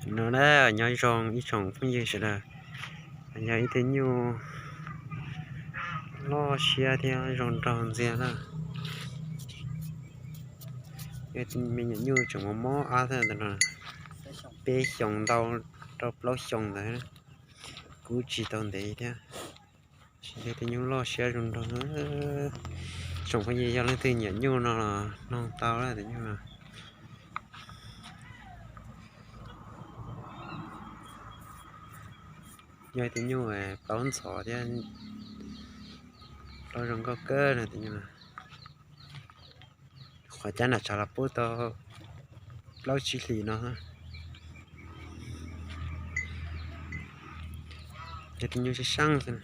No na, nyob zoo ib tsoom phooj ywg sawv daws, yog ib tug nyuj loj siab thiab zoo nraug ntxiag na. Yog me nyuam nyuj tseem mob mob ab thiab ntawd no, peb xyoos ntau rau plaub xyoos ntawd, kuj tsis tau ntev thiab. Yog tus nyuj loj siab zoo nraug. Tsoom phooj ywg yog leej twg nyiam nyuj no los noog tau lawm tus nyuj no. Yog tus nyuj plaub ntxhov thiab plaub zoo nkauj kawg no tus nyuj no. Qhov cab nram tshav los pub tau plaub tsib hlis no. Yog tus nyuj sab seej xwb.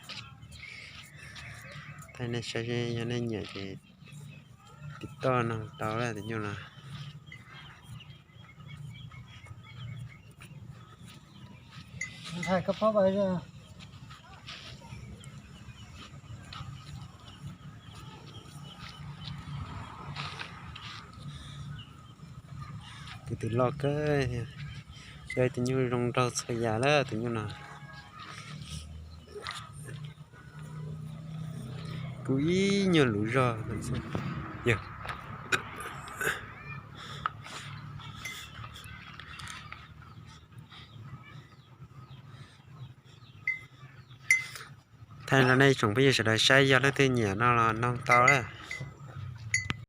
Thaij nej saib, yog nej nyiam ces tiv toj noog tau lawm tus nyuj no. Tus twg loj kawg, yog tus nyuj zoo nraug txhua yam lawm tus nyuj no. Kuj ib nyuag lus zog. Yog thaij rau nej tsoom phooj ywg sawv daws saib, yog leej twg nyiam no los noog tau lawm.